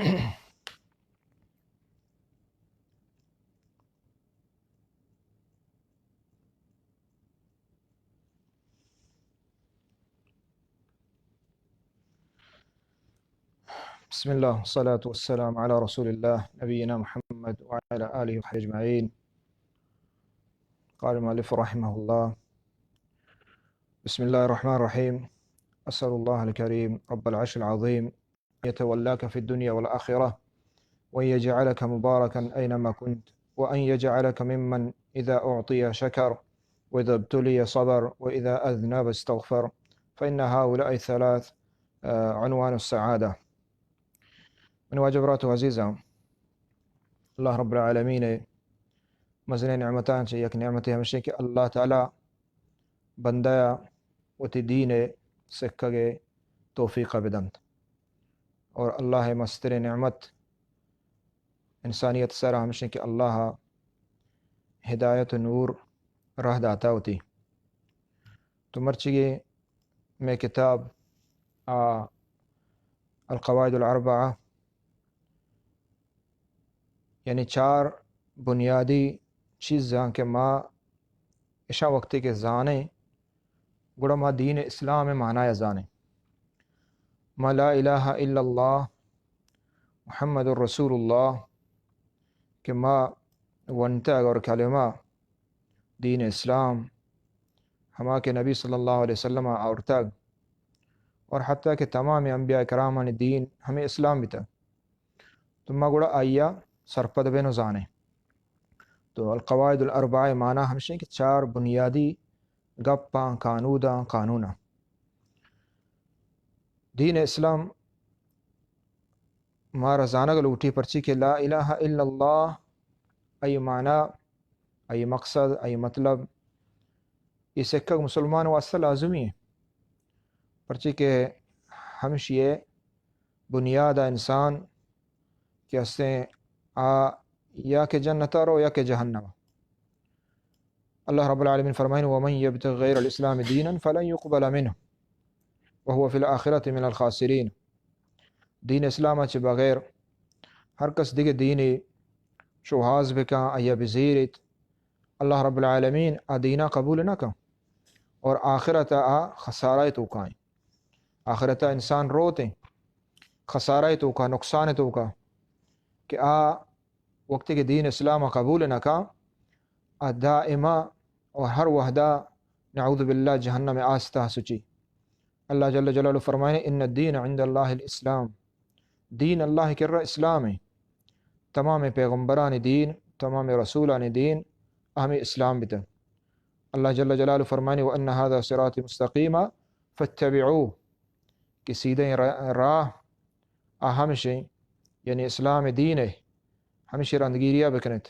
بسم الله، والصلاة والسلام على رسول الله، نبينا محمد وعلى آله وصحبه أجمعين. قال المؤلف رحمه الله: بسم الله الرحمن الرحيم. أسأل الله الكريم رب العرش العظيم أن يتولاك في الدنيا والآخرة، وأن يجعلك مباركا أينما كنت، وأن يجعلك ممن إذا أعطي شكر، وإذا ابتلي صبر، وإذا أذنب استغفر، فإن هؤلاء الثلاث، آه، عنوان السعادة. من واجب رات عزيزا، الله رب العالمين مزنیں نعمتاں چہ یک نعمتے ہمیش انت کہ اللہ تعالی بندہ ءَ وتی دین ءِ سکگ ءِ توفیق ءَ بدنت۔ اور اللہ ءِ مستریں نعمت انسانیت ءِ سرا ہمیش انت کہ اللہ ءَ ہدایت ءُ نور راہ داتا وتی۔ تو مرچیگیں مئے کتاب آ القواعد الاربعہ، یعنی چار بنیادی چیزاں کہ ما اشاں وقتے کہ زانیں، گڑا ما دین اسلام ءِ معنی ءَ زانیں۔ ما لا الہ الا اللہ محمد رسول اللہ کہ ما ونتگ اور کلمہ دین اسلام، ہما کہ نبی صلی اللہ علیہ وسلم ءَ آورتگ، اور حتیٰ کہ تمام انبیاء کرامانی دین ہمے اسلام بیتگ، تو ما گڑا آئی ءَ سرپد بیں و زانیں۔ تو القواعد الاربعہ ءِ معنی ہمیش انت کہ چار بنیادی گپاں، کانوداں، قانوناں۔ دین اسلام مارا زانگ لوٹی، پرچی کہ لا الہ الا اللہ، آئی معنی، آئی مقصد، آئی مطلب، اے سکگ مسلمان واسطہ لازمی انت، پرچی کہ ہمشی ءِ بنیاد ءَ انسان کہ ہستیں آ یا کہ جنت ءَ رو یا کہ جہنم ءَ۔ اللہ رب العالمین فرمائن: ومن يبتغ غير الإسلام دينا فلن يقبل منه وهو في الآخرة من الخاسرين. دین اسلام ءَ چہ بغیر ہر کس دگہ دینے شوہاز بکن، آئی ءَ بزیریت، اللہ رب العالمین آ دین ءَ قبول نہ کن اور آخرت ءَ آ خسارہ ءِ توکا انت۔ آخرت ءَ انسان روت انت خسارہ ءِ توکا، نقصان ءِ توکا، کہ آ وقتے کہ دین اسلام ءَ قبول نہ کن، آ دائما اور ہر وہدا نعوذ باللہ جہنم ءِ آس ءِ تہا سچی۔ اللہ جل جلالہ فرمائنے: ان الدین عند اللہ الاسلام، دین اللہ ءِ کرا اسلام انت۔ تمام پیغمبرانی دین، تمام رسولانی دین ہمے اسلام بیتگ۔ اللہ جل جلالہ فرمائنے: وان هذا صراطی مستقیما فاتبعوه، کہ سیدھیں را-، راہ آ ہمشیں، یعنی اسلام دین ءِ ہمشی رندگیری ءَ بکنت۔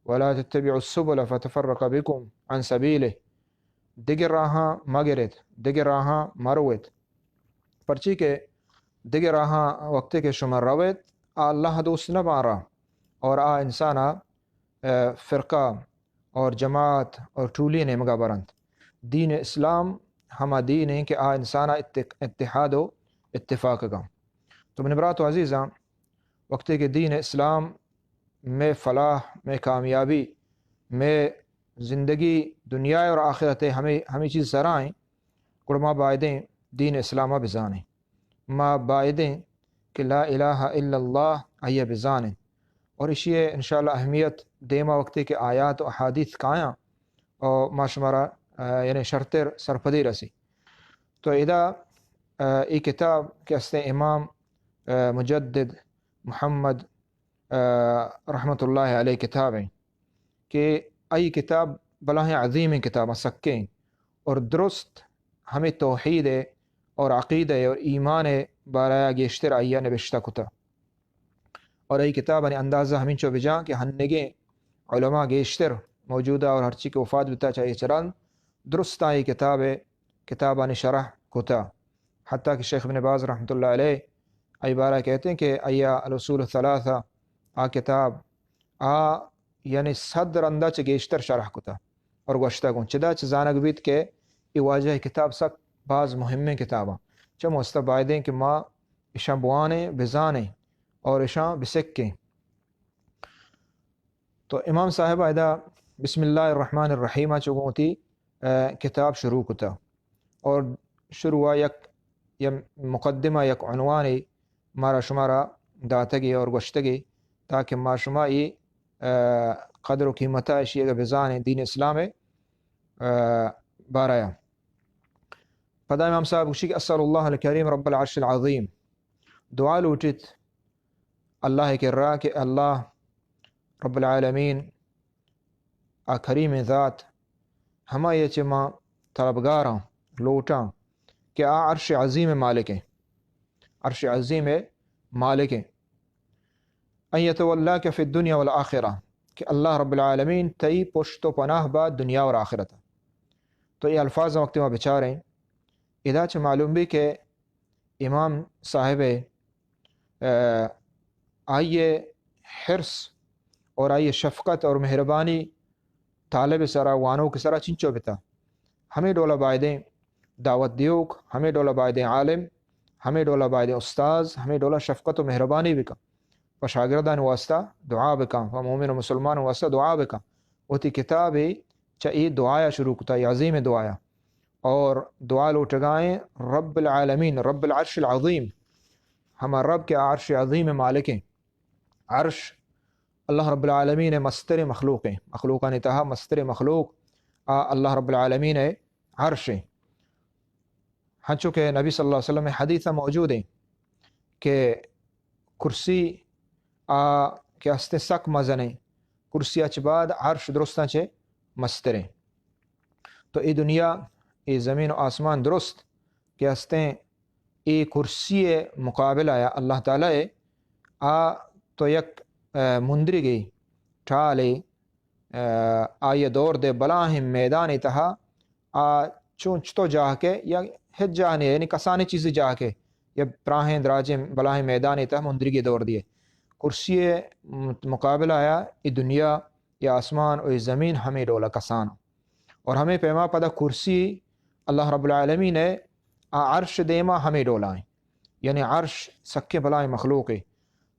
ولا تتبعوا السبل فتفرق بكم عن سبيله، دگہ راہاں مگرت، دگہ راہاں مروت، پرچی کہ دگہ راہاں وقتے کہ شما روت، آ اللہ دوست نہ باں را، اور آ انسان ءَ، اے، فرقہ اور جماعت اور ٹولی نیمگا برنت۔ دین اسلام ہما دین انت کہ آ انسان ءَ اتق-، اتحاد و اتفاق گا۔ تو منی برات و عزیزاں، وقتے کہ دین اسلام مئے فلاح، مئے کامیابی، مئے زندگی دنیا اور آخرت ءِ ہمے، ہمے چیز سرا انت، گڑا ما بایدیں دین اسلام ءَ بزانیں۔ ما بایدیں کہ لا الہ الا اللہ آئی ءَ بزانیں۔ اور اشی ءِ انشاءاللہ اہمیت دیما وقتے کہ آیات و احادیث کایاں، اور ما شمارا، آ، یعنی شرتر سرپدی رسی۔ تو ادا، آ، ای کتاب کہ ہستیں امام، آ، مجدد محمد، آ، رحمت اللہ علیہ کتاب ہیں کہ ای کتاب بلاہیں عظیمیں کتاب سکیں اور درست ہمیں توحید ءِ اور عقیدہ ءِ اور ایمان ءِ بارہ ءَ گیشتر آئی ءَ نبشتہ کتہ۔ اور ای کتابانی اندازہ ہمینچو بجاں کہ ہنگیں علماء گیشتر موجودہ اور ہرچی کہ وفات بتا چاہیے چران درستاں ای کتاب ءِ، کتابانی شرح کتہ۔ حتیٰ کہ شیخ ابن باز رحمۃ اللہ علیہ ای بارہ کہتے ہیں کہ آئی ءَ الاصول الثلاثہ آ کتاب آ یعنی صد رندا چہ گیشتر شرح کتہ اور گوشتہ گوں چدا چہ زانگ بیت کہ ای واجہ کتاب سک باز مہمیں کتاباں۔ چہ مستہ بایدیں کہ ما اشاں بوانیں، بزانیں اور اشاں بسکیں۔ تو امام صاحب ادا بسم اللہ الرحمن الرحیم چو گوں وتی، آ، کتاب شروع کتا۔ اور شروع یک، یک مقدمہ، یک عنوانے مارا شمارا داتگی اور گوشتگی، تاکہ ما شما ای، آ، قدر و قیمتہ اشی اگہ بزانیں دین اسلام، آ، بارہ۔ پدا امام صاحب گوشی کہ اسأل اللہ الکریم رب العرش العظیم، دعا لوٹیت اللہ کرا کہ اللہ رب العالمین آ کریم ذات، ہمائی چہ ما طلبگاراں، لوٹاں کہ آ عرش عظیم مالک ہیں، عرش عظیم مالک ہیں۔ ان یتولاک فی الدنیا والآخرہ، کہ اللہ رب العالمین تئی پشت و پناہ با دنیا اور آخرت۔ تو یہ الفاظ وقت ما بچاریں، ادا چہ معلوم بی کہ امام صاحب، آ، آئی حرص اور آئی شفقت اور مہربانی طالب سرا، وانوک سرا چنچو بتا۔ ہمیں ڈولا بایدیں دعوت دیوک، ہمیں ڈولا بایدیں عالم، ہمیں ڈولا بایدیں استاذ، ہمیں ڈولا شفقت و مہربانی بکن۔ پہ شاگردان واسطہ دعا بکن، پہ مومن و مسلمان واسطہ دعا بکن۔ وتی کتابے چہ اے دعایا شروع کتا، اے عظیم دعایا۔ اور دعا لوٹگائیں رب العالمین، رب العرش العظیم، ہما رب کہ عرش عظیم مالک ہیں۔ عرش اللہ رب العالمین مستر مخلوق ہیں، مخلوقانی تہا مستر مخلوق آ اللہ رب العالمین عرش ہیں۔ ہنچو کہ نبی صلی اللہ علیہ وسلم حدیث موجود ہیں کہ کرسی آ کہ ہستیں سک مزنیں، کرسی اچ بعد عرش درستاں چہ مستریں۔ تو اے دنیا، اے زمین و آسمان درست کہ ہستیں، اے کرسی مقابلہ یا اللہ تعالی آ تو یک، آ، مندرگے ٹالے، آ، آئی دور دے بلاہیں میدانے تہا آ چون چتو جاہ کے یا ہچ جاہ نہیں، یعنی کسانی چیزی جاہ کے یا پراہیں دراجیں بلاہیں میدانے تہا مندرگے دور دیے۔ کرسی مقابلہ یا اے دنیا یا آسمان و اے زمین ہمیں ڈولا کسان۔ اور ہمیں پیما پدا کرسی اللہ رب العالمین ہے، آ عرش دیما ہمیں ڈولا ہیں۔ یعنی عرش سکیں بلائیں مخلوق ہے۔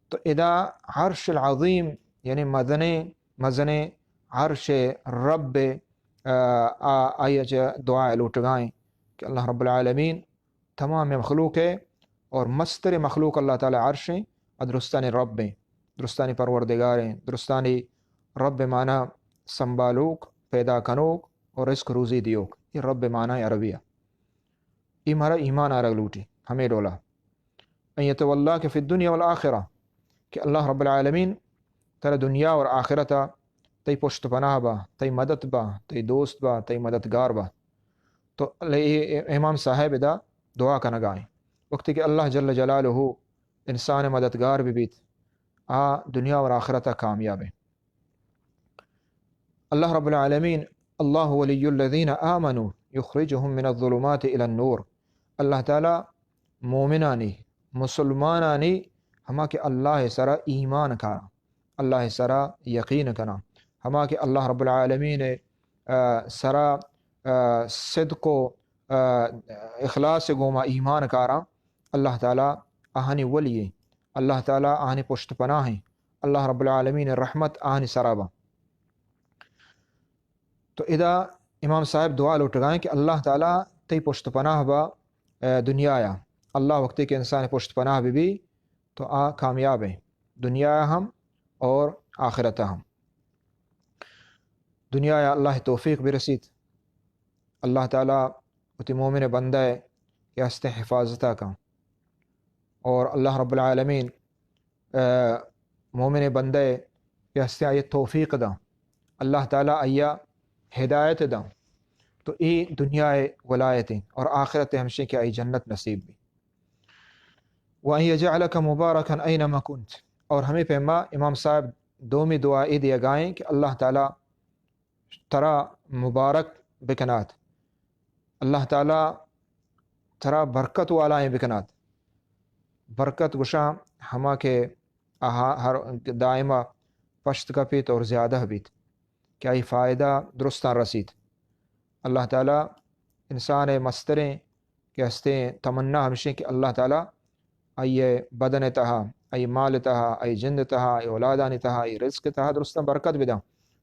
تو ادا عرش العظیم، یعنی مزنیں، مزنیں عرش رب، آ، آ، آئی چہ دعا لوٹگائیں کہ اللہ رب العالمین تمام مخلوق ہے اور مستر مخلوق اللہ تعالی عرش ہیں، اور درستانی رب ہیں، درستانی پروردگار ہیں، درستانی رب معنی سنبھالوک، پیدا کنوک اور رزق روزی دیوک۔ یہ رب معنی عربیہ۔ ای مارا ایمان آرگ لوٹی، ہمیں ڈولا۔ ان یتولاک فی الدنیا والآخرہ، کہ اللہ رب العالمین ترا دنیا اور آخرتا تئی پشت پناہ با، تئی مدد با، تئی دوست با، تئی مددگار با۔ تو اللہ، اے، اے امام صاحب ادا دعا کنگائیں۔ وقتی کہ اللہ جل جلالہ انسان مددگار ببیت، آ دنیا اور آخرتا کامیاب ہیں۔ اللہ رب العالمین، اللہ ولی الذین آمنوا یخرجهم من الظلمات الی النور۔ اللہ تعالی مومنانی، مسلمانانی، ہما کہ اللہ سرا ایمان کاراں، اللہ سرا یقین کناں، ہما کہ اللہ رب العالمین، آ، سرا، آ، صدق و، آ، اخلاص گوما ایمان کاراں، اللہ تعالی آہانی ولی ہیں، اللہ تعالی آہانی پشت پناہ ہیں، اللہ رب العالمین رحمت آہانی سرا با۔ تو ادا امام صاحب دعا لوٹگائیں کہ اللہ تعالی تئی پشت پناہ با، اے، دنیا یا۔ اللہ وقتی کہ انسان پشت پناہ بی بی تو آ کامیاب ہیں، دنیا ہم اور آخرت ہم۔ دنیا یا اللہ توفیق برسیت، اللہ تعالی وتی مومن بندہ کہ ہستیں حفاظتا کن، اور اللہ رب العالمین، آ، مومن بندہ کہ ہستیں آئی توفیق دا، اللہ تعالی آئی ہدایت دا، تو ای دنیا ولایت ہیں اور آخرت ہمشیں کہ آئی جنت نصیب بی۔ وان یجعلک مبارکا اینما کنت، اور ہمیں پیما امام صاحب دومی دعا اے دیگائیں کہ اللہ تعالی ترا مبارک بکنات، اللہ تعالی ترا برکت والائیں بکنات۔ برکت گشاں ہما کہ آہا ہر دائما پشت کپیت اور زیادہ بیت، کہ آئی فائدہ درستاں رسیت۔ اللہ تعالی انسان مستریں کہ ہستیں تمنا ہمشیں کہ اللہ تعالی آئی ءِ بدن ءِ تہا، آئی مال ءِ تہا، آئی جند ءِ تہا، آئی اولادانی تہا، آئی رزق ءِ تہا درستاں برکت بداں۔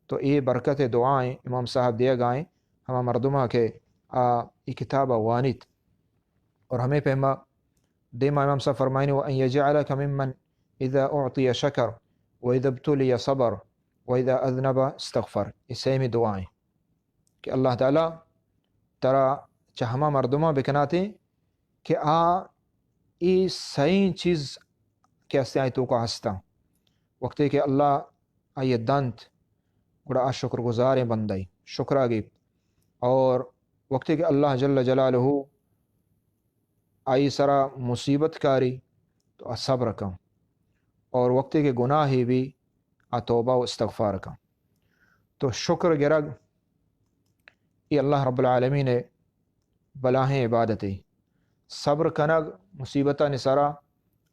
تو اے برکت ءِ دعائیں امام صاحب دیگائیں ہما مردماں کہ آ اے کتاب ءَ وانیت۔ اور ہمے پیما دیما امام صاحب فرمائنی، وأن يجعلك ممن إذا أعطي شكر وإذا ابتلي صبر وإذا أذنب استغفر۔ اے سیمی دعائیں کہ اللہ تعالی ترا چہ ہما مردماں بکناتے کہ آ اے سئیں چیز کہ ہستیں آئی توکا ہستاں۔ وقتے کہ اللہ آئی دنت، گڑا آ شکر گزاریں بندے، شکرا گیپت۔ اور وقتے کہ اللہ جل جلالہ آئی سرا مصیبت کاری تو آ صبر کن، اور وقتے کہ گناہے بی آ توبہ و استغفار کن۔ تو شکر گرگ اے اللہ رب العالمین ءِ بلاہیں عبادتے۔ صبر کنگ مصیبتانی سرا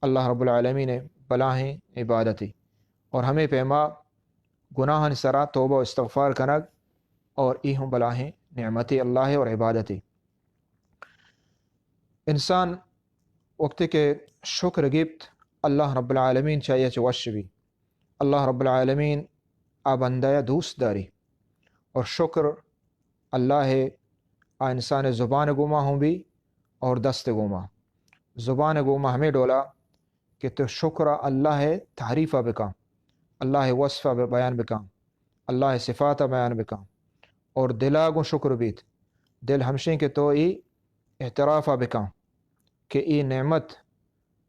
اللہ رب العالمین ءِ بلاہیں عبادتے۔ اور ہمے پیما گناہانی سرا توبہ و استغفار کنگ اور اے ہم بلاہیں نعمتے اللہ ءِ اور عبادتے۔ انسان وقتے کہ شکر گپت، اللہ رب العالمین چہ آئی ءَ چہ وش بی۔ اللہ رب العالمین آ بندہ ءَ دوست داری۔ اور شکر اللہ ءِ آ انسان ءِ زبان ءِ گوما ہوں بی اور دست ءِ گوما۔ زبان ءِ گوما ہمے ڈولا کہ تو شکر ءَ اللہ ءِ تعریف ءَ بکن، اللہ ءِ وصف ءَ بیان بکن، اللہ ءِ صفات ءَ بیان بکن، اور دل ءَ گوں شکر بیت، دل ہمشیں کہ تو اے اعتراف ءَ بکن کہ اے نعمت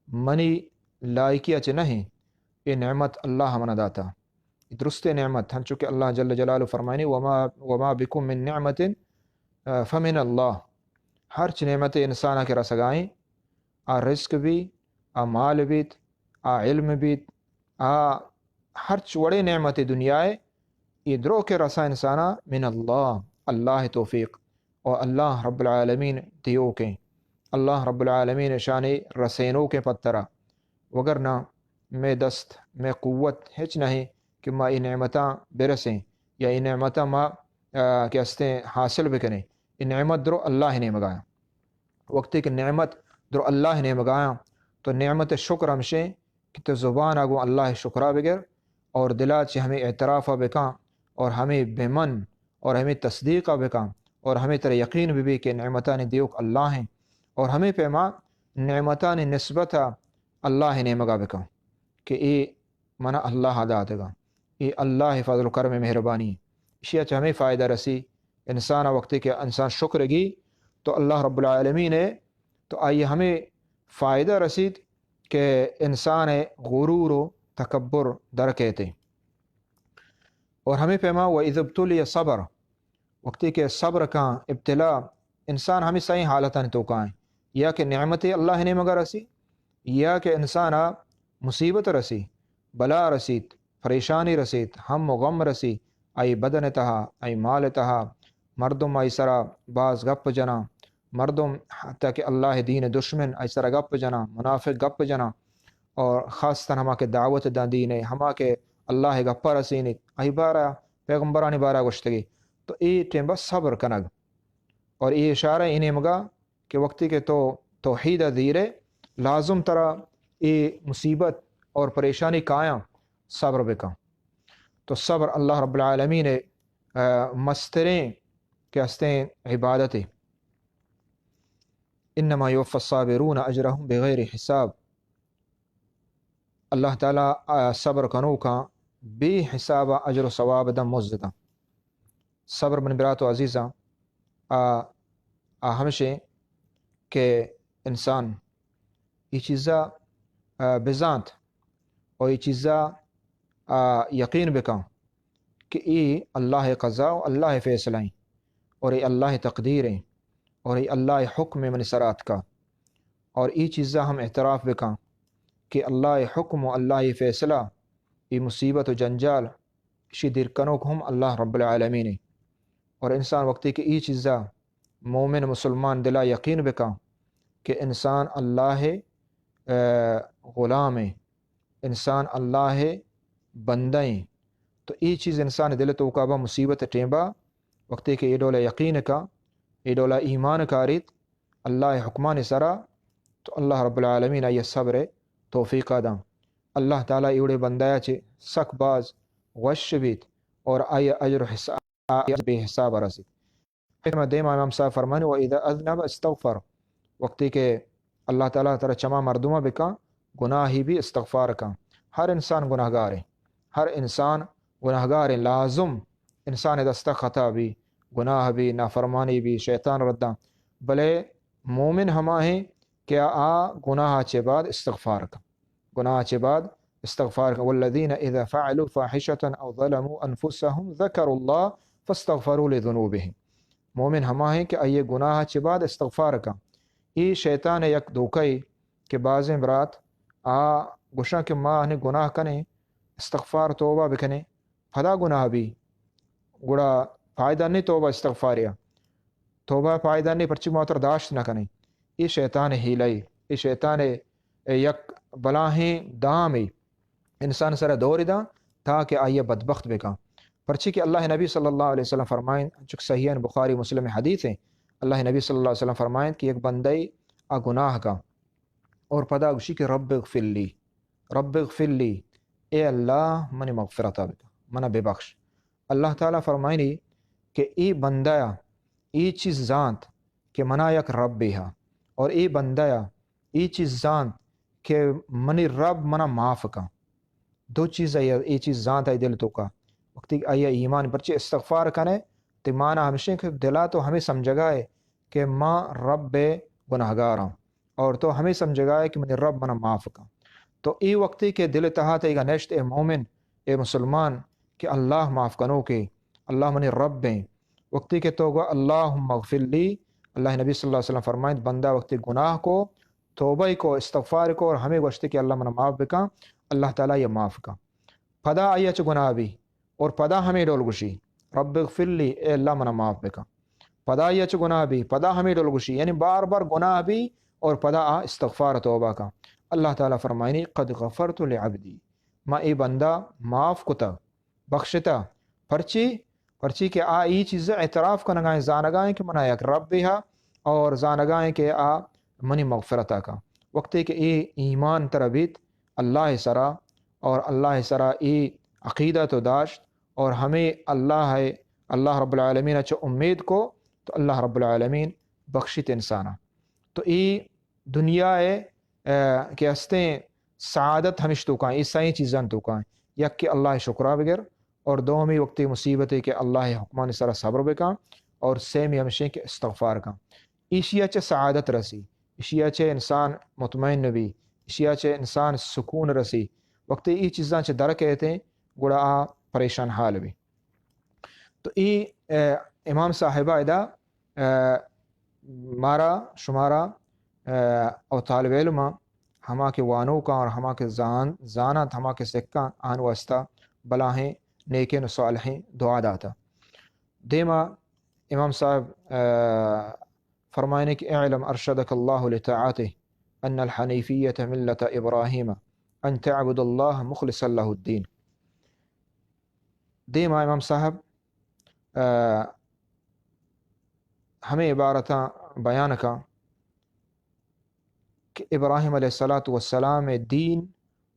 منی لائکی ءَ چہ نہ ایں، اے نعمت اللہ ءَ منا داتا۔ اے درستیں نعمت، ہنچو کہ اللہ جل جلالہ فرمائنی، وما، وما بکم من نعمت، آ، فمن اللہ۔ ہرچ نعمت انسان ءَ کہ رسگائیں، آ رزق بی، آ مال بیت، آ علم بیت، آ ہرچ وڑیں نعمت دنیا ءِ، اے درو کہ رسا انسانا من اللہ، اللہ ءِ توفیق و اللہ رب العالمین دیوکیں، اللہ رب العالمین شانی رسینوکیں پترا۔ وگرنہ مئے دست، مئے قوت ہچ نہ ایں کہ ما اے نعمتاں برسیں یا اے نعمتاں ما، آ، کہ استیں حاصل بکنیں۔ اے نعمت درو اللہ ءِ نیمگا ایں۔ وقتے کہ نعمت درو اللہ ءِ نیمگا آیاں، تو نعمت ءِ شکر ہمشیں کہ تو زبان ءَ گوں اللہ ءِ شکرا بگر اور دل ءَ چہ ہمے اعتراف ءَ بکاں اور ہمے بمن اور ہمے تصدیق ءَ بکاں اور ہمے ترا یقین بہ بی کہ نعمتانی دیوک اللہ ایں اور ہمے پیما نعمتانی نسبت ءَ اللہ ءِ نیمگا بکاں کہ اے منا اللہ ءَ داتگاں۔ اے اللہ ءِ فضل و کرم ءُ مہربانی۔ اشی ءَ چہ ہمے فائدہ رسی انسان ءَ، وقتے کہ انسان شکر گی تو اللہ رب العالمین ءِ تو آئی ءَ ہمے فائدہ رسیت کہ انسان ءِ غرور و تکبر در کیت۔ اور ہمے پیما و اذا ابتلی صبر، وقتی کہ صبر کاں، ابتلا، انسان ہمے سئیں حالتانی توکا ایں، یا کہ نعمتے اللہ ءِ نیمگا رسی، یا کہ انسان ءَ مصیبت رسی، بلا رسیت، پریشانی رسیت، ہم و غم رسی، آئی بدن ءِ تہا، آئی مال ءِ تہا، مردم آئی سرا باز گپ جناں، مردم حتی کہ اللہ ءِ دین ءِ دشمن آئی سرا گپ جناں، منافق گپ جناں، اور خاصتاً ہما کہ دعوت داں دین ءِ، ہما کہ اللہ ءِ گپا رسینیت، آئی بارا، پیغمبرانی بارا گوشتگی، تو اے ٹیمبا صبر کنگ۔ اور اے اشارہ اے نیمگا کہ وقتی کہ تو توحید ءَ دیرے، لازم ترا اے مصیبت اور پریشانی کایاں، صبر بکن۔ تو صبر اللہ رب العالمین ءِ، آ، مستریں کہ ہستیں عبادتے۔ انما یوفی الصابرون اجرهم بغیر حساب۔ اللہ تعالی آ صبر کنوکاں بے حساب اجر و ثواب داں، مزد داں۔ صبر، من برات و عزیزاں، آ، آ ہمشیں کہ انسان اے چیزا، آ، بزانت و اے چیزا، آ، یقین بکن کہ اے اللہ ءِ قضا و اللہ ءِ فیصلہ ایں اور اے اللہ ءِ تقدیر ایں اور اے اللہ ءِ حکم ءِ منی سرا اتکا۔ اور اے چیزا ہم اعتراف بکن کہ اللہ ءِ حکم و اللہ ءِ فیصلہ، اے مصیبت و جنجال، اشی دیر کنوک ہم اللہ رب العالمین ایں۔ اور انسان وقتی کہ اے چیزا مومن مسلمان دلا یقین بکن کہ انسان اللہ ءِ، آ، غلام ایں، انسان اللہ ءِ بندہ ایں، تو اے چیز انسان دل توکا با مصیبت ٹیمبا، وقتی کہ اے ڈول یقین کا، اے ڈول ایمان کاریت، اللہ ءِ حکمانی سرا، تو اللہ رب العالمین آئی ءَ صبر ءِ توفیق ءَ داں۔ اللہ تعالیٰ ایوڑے بندہ ءَ چہ سک باز وش بیت اور آئی ءَ اجر و حساب بے حساب رسیت۔ دیما امام صاحب فرمانی، "و اذا اذنب استغفر"، وقتی کہ اللہ تعالیٰ ترا چما مردمہ بکاں، گناہی بھی استغفار کاں۔ ہر انسان گناہگاریں، ہر انسان گناہگاریں، لازم انسان دستا خطا بھی، گناہ بھی، نافرمانی بھی، شیطان رداں، بلے مومن ہما ہیں کہ آ گناہ چے بعد استغفار کاں۔ گناہ چے بعد استغفار کن۔ والذین اذا فعلوا فاحشة او ظلموا انفسهم ذکروا اللہ فاستغفروا لذنوبهم۔ مومن ہما ہیں کہ آئی گناہ چے بعد استغفار کن۔ ای شیطان یک دھوکہ کہ بازیں برات آ گوشاں کہ ما ہنی گناہ کنیں، استغفار توبہ بکنیں، پدا گناہ بی، گڑا فائدہ نہیں توبہ استغفاریا۔ توبہ فائدہ نہیں، پرچی ما تر داشت نہ کنیں۔ یہ شیطان حیلہ ای، یہ شیطان یک بلاہیں دامے انسان سرا دور داں تاکہ آئی بدبخت بکاں۔ پرچی کہ اللہ نبی صلی اللہ علیہ وسلم فرمائیں، چک صحیح بخاری مسلم حدیث ہیں، اللہ نبی صلی اللہ علیہ وسلم فرمائیں کہ یک بندے آ گناہ کا اور پدا گوشی کہ رب اغفر لی، رب اغفر لی، اے اللہ منی مغفرتا بکا، منا ببخش۔ اللہ تعالیٰ فرمائنی کہ ای بندہ ای چیز زانت کہ منا یک ربے ہا، اور ای بندہ ای چیز زانت کہ منی رب منا معاف کن۔ دو چیز ای، ای چیز زانت ای دل توکا۔ وقتی کہ آئی ایمان پرچے استغفار کنے، تے مانا ہمشیں کہ دلا تو ہمیں سمجھگا ہے کہ ما رب گناہگاراں۔ اور تو ہمیں سمجھگا ہے کہ منی رب منا معاف کن۔ تو ای وقتی کہ دل تہا تئیگا نشت، اے مومن، اے مسلمان، کہ اللہ معاف کنوکے، اللہ منی رب ہیں۔ وقتی کہ تو گو اللہم اغفر لی، اللہ نبی صلی اللہ علیہ وسلم فرمائیت، بندہ وقتی گناہ کو، توبہ کو، استغفار کو اور ہمیں گوشتے کہ اللہ منا معاف بکن، اللہ تعالیٰ یہ معاف کن۔ پدا آئی چہ گناہ بی اور پدا ہمیں ڈول گوشی، رب اغفر لی، اے اللہ منا معاف بکن۔ پدا آئی چہ گناہ بی، پدا ہمیں ڈول گوشی، یعنی بار بار گناہ بی اور پدا آ استغفار توبہ کن۔ اللہ تعالیٰ فرمائنی، قد غفرت لعبدی، ما اے بندہ معاف کتا، بخشتا۔ پرچی؟ پرچی کہ آ ای چیز اعتراف کنگائیں، زانگائیں کہ منا یک رب ہا اور زانگائیں کہ آ منی مغفرتا کا۔ وقتی کہ اے ایمان ترا بیت اللہ سرا اور اللہ سرا اے عقیدہ تو داشت اور ہمیں اللہ ہے، اللہ رب العالمین چہ امید کو، تو اللہ رب العالمین بخشیت انسانا۔ تو اے دنیا ہے، اے، کہ ہستیں سعادت ہمش توکاں، اے سئیں چیزاں توکاں۔ یک کہ اللہ شکرا بگر اور دومی وقتی مصیبتے کہ اللہ حکمانی سرا صبر بکاں اور سیمی ہمشیں کہ استغفار کاں۔ ایشیا چہ سعادت رسی، ایشیا چہ انسان مطمئن بی، ایشیا چہ انسان سکون رسی۔ وقتی ای چیزاں چہ در کہتے گڑا آ پریشان حال بی۔ تو ای، اے، امام صاحبہ ادا، اے، مارا، شمارا، اے، او طالب علم ہما کہ وانوکاں اور ہما کہ زان، زانت، ہما کہ سکاں، آن واسطہ بلاہیں نیکیں و صالحیں دعا داتا۔ دیما امام صاحب، اے، فرمائنے کہ اعلم ارشدک اللہ لطاعته ان الحنیفیة ملة ابراہیم ان تعبد اللہ مخلصا لہ الدین۔ دیما امام صاحب، آ، ہمیں عبارتاں بیان کا کہ ابراہیم علیہ الصلوۃ والسلام دین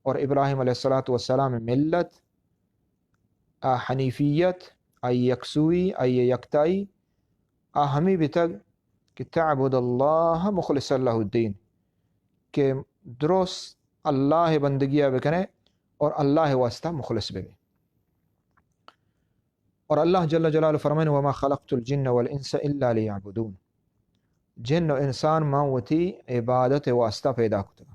اور ابراہیم علیہ الصلوۃ والسلام ملت، آ حنیفیت، آئی یکسوئی، آئی یکتائی، آ ہمیں بتگ کہ تعبد اللہ مخلصا لہ الدین، کہ درست اللہ بندگی بکنے اور اللہ واسطہ مخلص ببے۔ اور اللہ جل جلالہ فرمائن، وما خلقت الجن والانس الا لیعبدون۔ جن و انسان من وتی عبادت واسطہ پیدا کتگاں۔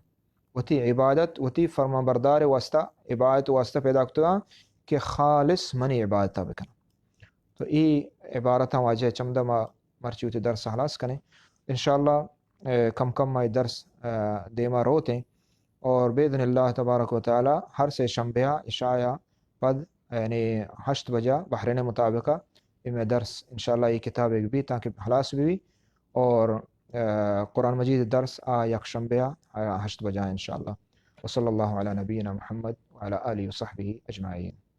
وتی عبادت، وتی فرمان بردار واسطہ، عبادت واسطہ پیدا کتگاں کہ خالص منی عبادت بکناں۔ تو ای عبارتاں واجہ چمدا ما مرچی وتی درس خلاص کنیں۔ انشاءاللہ، اے، کم کم ما ای درس، اے، دیما روتیں اور باذن اللہ تبارک و تعالی ہر سے شنبہ عشاء پد، یعنی ہشت بجہ بحرین مطابقہ، اے مئے درس انشاءاللہ اے کتاب ایک بھی تاکہ خلاص بھی، بھی اور، آ، قرآن مجید درس آ یک شنبہ آ، آ ہشت بجہ انشاءاللہ۔ وصلی اللہ علی نبینا محمد وعلی آلہ وصحبہ اجمعین۔